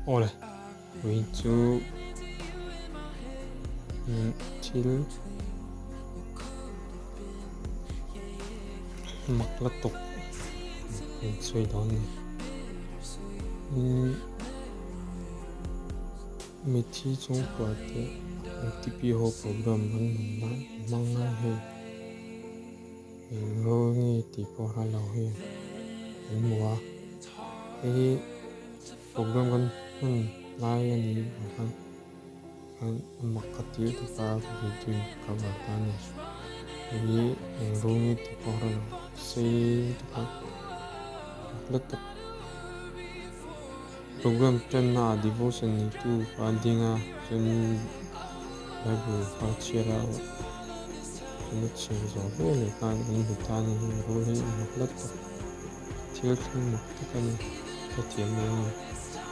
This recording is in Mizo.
Awle ui chu thil mak la tawk in sawi dawn a ni. Mitthi chhungkua te MTP ho program an hman lai hmang lai hei eng ro nge tih pawh hre lo hi an hmu a, hei hi program kan hman lai a ni ang khan khan a mak ka ti lutuk a video in ka cover ta a ni, hei hi eng ro nge tih pawh hre lo sei lutuk a mak lutuk. Program tanna ah devotion neitu a ding a, chuan Bible kha a chhiar a, chuan a chhiar zawh vel leh khan an hmu ta a ni, rul hi a mak lat tak, thil thleng mak tak a ni, hrethiam mai a ni.